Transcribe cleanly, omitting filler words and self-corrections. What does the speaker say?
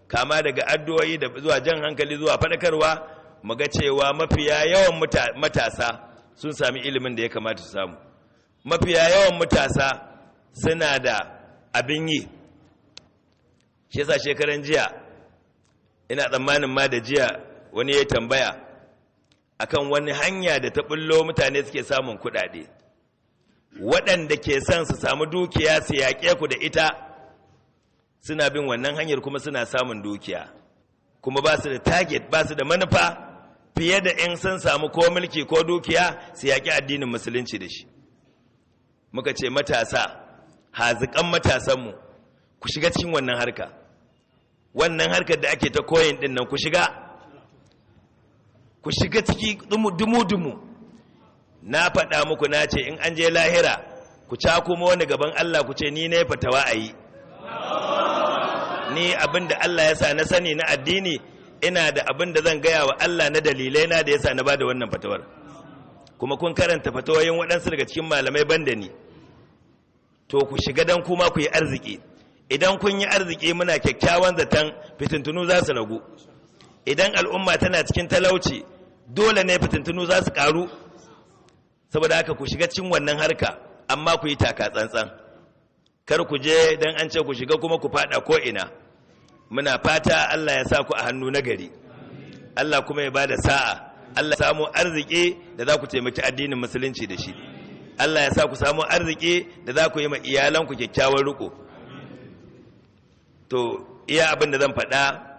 Kama daga addu'o'i da zuwa jan hankali zuwa faɗakarwa, mu ga cewa mafiya yawan matasa sun sami ilimin da ya kamata su samu. Mafiya yawan matasa suna da abin yi. Shi yasa shekaran jiya, ina tsammanin ma da jiya, wani ya tambaya akan wani hanya da ta bullo mutane suke samun kuɗaɗe. Waɗanda ke son su samu dukiya su yaƙe ku da ita suna bin wannan hanyar, kuma suna samun dukiya, kuma ba su da target, ba su da manufa fiye da in sun samu ko mulki ko dukiya su yaƙi addinin Musulunci da shi. Muka ce matasa, haziƙan matasanmu, ku shiga cikin wannan harka, wannan harkar da ake ta coin din nan. Ku shiga, ku shiga ciki dumu-dumu. Na faɗa muku, na ce in an je lahira ku kuma wani gaban Allah, ku ce ni ne fatawa a yi ni. Abin da Allah ya sa na sani na addini, ina da abin da zan gaya wa Allah na dalilai na da ya sa na ba da wannan fatawar. Kuma kun karanta fatawoyin waɗansu daga cikin malamai banda ni. To ku shiga dan kuma ku yi arziki. Idan kun yi arziki, muna kyakkyawan zaton fitintunu za su ragu. Idan al'umma tana cikin talauci, dole ne fitintunu za su karu. Saboda haka ku shiga cikin wannan harka, amma ku yi taka tsantsan. Kar ku je dan an ce ku shiga kuma ku fada ko ina. Muna fata Allah ya sa ku a hannu na gari, Allah kuma ya bada sa'a, Allah ya samu arziki da za ku taimaki addinin Musulunci da shi, Allah ya sa ku samu arziki da za ku yi ma iyalanku kyakkyawan riko. To, iya abin da zan faɗa.